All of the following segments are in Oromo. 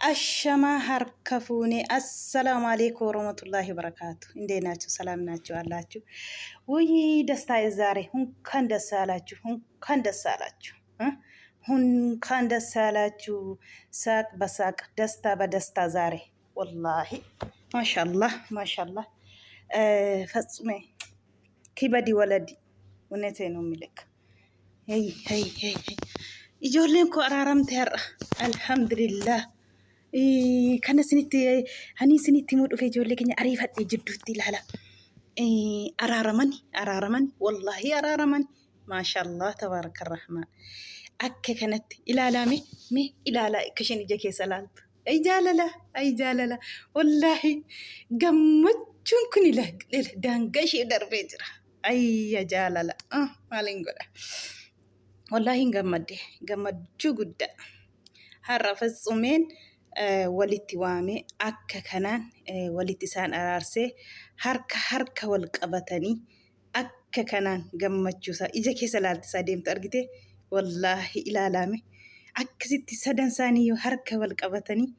Ashamaa harka fuune assalaamu አለይኩም ወረህመቱላሂ ወበረካቱ። እንዴት ናችሁ? ሰላም ናችሁ አላችሁ? ውይ ደስታ ዛሬ እንኳን ደስ አላችሁ፣ እንኳን ደስ አላችሁ፣ እንኳን ደስ አላችሁ። ሳቅ በሳቅ ደስታ በደስታ ዛሬ ወላሂ ማሻአላህ ማሻአላህ። ፈጽሜ ክበዲ ወለዲ እውነቴ ነው የሚልክ Ijoolleen koo araaramte har'a. Alhamdulillah. Kana isinitti ani isinitti himuu dhufe ijoollee keenya ariifadhe jidduutti ilaala. Araaraman araaraman wallaahi araaraman maashaallah tabaaraka rahmaan. Akka kanatti ilaalaa mee mee ilaalaa akka isheen ija keessa ilaaltu. Ay jaalala ay jaalala wallaahi gammachuun kun daangaa ishee darbee jira. Ayya jaalala maaliin godha. Wallaahi hin gammadde gammachuu guddaa har'a fatsumeen walitti waamee akka kanaan walitti isaan araarsee harka harka wal qabatanii akka kanaan gammachuusaa ija keessa laaltisaa deemtu argite wallaahi ilaalaame akkasitti sadan isaanii yoo harka wal qabatanii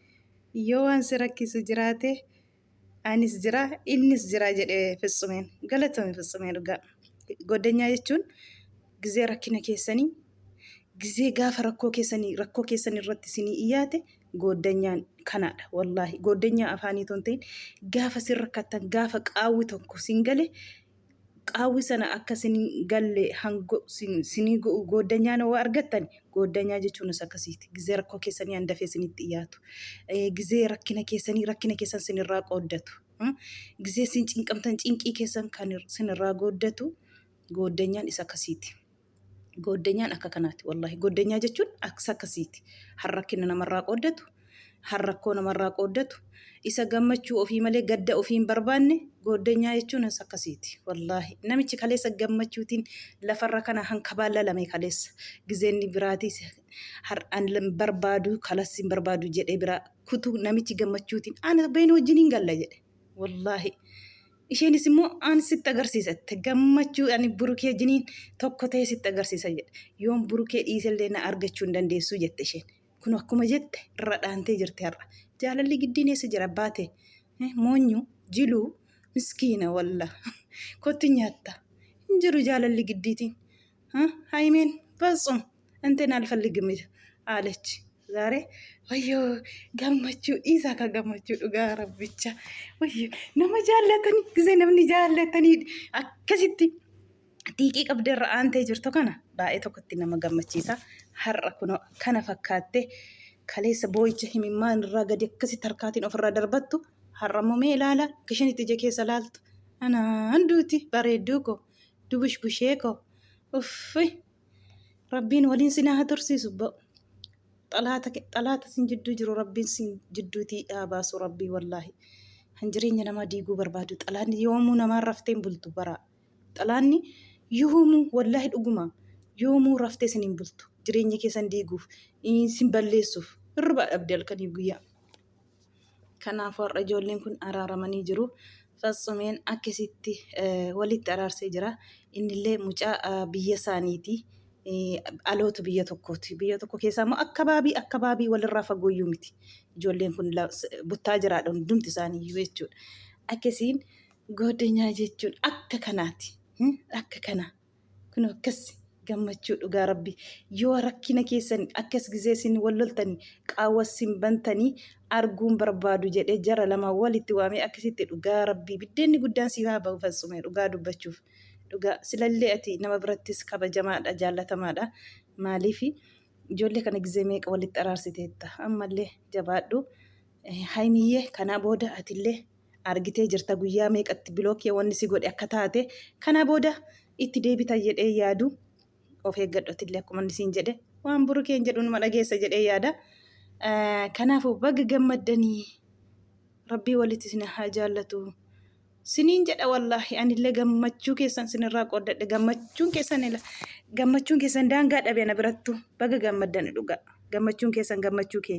yoo waan si rakkisu jiraate anis jira innis jira jedhe Fitsumeen. Galatoomi Fitsumee dhugaa. Goddanyaa jechuun gizee rakkina keessanii gizee gaafa rakkoo keessanii rakkoo keessan irratti isinii iyyaate gooddanyaan kanaadha wallaahi gooddanyaa afaanii otoo hin ta'in gaafa sin rakkattan gaafa qaawwi tokko sin gale qaawwi sana akka sin galle hango sinii gooddanyaan waa argattan gooddanyaa jechuunis akkasiiti. Gizee rakkoo keessanii handafee sinitti dhiyaatu. Gizee rakkina keessanii rakkina keessan sinirraa qooddatu. Gizee sin cinqamtan cinqii keessan kan sinirraa qooddatu gooddanyaan isa akkasiiti. Gooddanyaan akka kanaati wallaahi. Gooddanyaa jechuun akkas akkasiiti. Har rakkina namarraa qooddatu, har rakkoo namarraa qooddatu, isa gammachuu ofii malee gadda ofii hin barbaanne gooddanyaa jechuun isa akkasiiti. Wallaahi namichi kaleessa gammachuutiin lafarra kana hankabaallalame kaleessa gizeenni biraatiis har'aan barbaadu kalas hin barbaadu jedhee biraa kutuu namichi gammachuutiin ana been wajjin hin galla jedhe. Wallaahi. Isheenis immoo an sitti agarsiisa jette. Gammachuu ani burukee jiniin tokko ta'e sitti agarsiisa jedhe. Yoon burukee dhiisellee na argachuu hin dandeessu jette isheen. Kun akkuma jette irra dhaantee jirti har'a. Jaalalli giddiin eessa jira baate? Moonyu, jiluu, miskiina walla. Kottu nyaatta. Hin jiru jaalalli giddiitiin. Haymeen በፍጹም እንትን አልፈልግም አለች። ዛሬ ወዮ gammachuu dhiisaa ka gammachuu dhugaa rabbicha wayyo nama jaallatanii gisee namni jaallatanii akkasitti xiiqii qabdee irra aantee jirtu kana baay'ee tokkotti nama gammachiisa. Har'a kunoo kana fakkaatte kaleessa boo'icha himimmaan irraa gadi akkasitti harkaatiin ofirraa darbattu har'a immoo mee ilaala akka isheen itti ija keessa laaltu anaan duuti bareedduu koo dubush bushee koo Uffi rabbiin waliin sin haa tursiisu ba'u. Xalaata xalaata sin jidduu jiru rabbiin sin jidduutii haa baasu rabbii wallaahi. Han jireenya namaa diiguu barbaadu xalaanni yoomuu namaan raftee hin bultu baraa. Xalaanni yoomuu wallaahi dhuguma yoomuu raftee sin hin bultu jireenya keessan diiguuf sin balleessuuf hirribaa dhabde halkaniif guyyaa. Kanaafuu har'a ijoolleen kun araaramanii jiru. Fatsumeen akkasitti walitti araarsee jira. Innillee mucaa biyya isaaniiti. Aloota biyya tokkooti. Biyya tokko keessaa immoo akka baabii akka baabii walirraa fagooyyuu miti. Ijoolleen kun buttaa jiraadha hundumti isaaniiyyuu jechuudha. Akkasiin gooddanyaa jechuun akka kanaati. Akka kanaa. Kun akkas gammachuu dhugaa rabbi yoo rakkina keessan akkas gizee isin wal loltanii qaawwa isin bantanii arguun barbaadu jedhee jara lama walitti waamee akkasitti dhugaa rabbii biddeenni guddaan siif haa bahu fatsume dhugaa dubbachuuf dhugaa silallee ati nama birattis kabajamaadha jaallatamaadha maaliif ijoollee kana gizee meeqa walitti araarsiteetta ammallee jabaadhu haymiyyee kanaa booda atillee argitee jirta guyyaa meeqatti bilookii wanni si godhe akka taate kana booda itti deebita jedhee yaadu of eeggadhu atillee akkuma inni siin jedhe waan burukeen jedhu numa dhageessa jedhee yaada. Kanaafuu baga gammaddanii rabbii walitti isin haa jaallatu. Siniin jedha wallaahi anillee gammachuu keessan sinirraa qooddadhe gammachuun keessan gammachuun keessan daangaa dhabe ana birattu baga gammaddani dhugaa gammachuun keessan gammachuu keenya.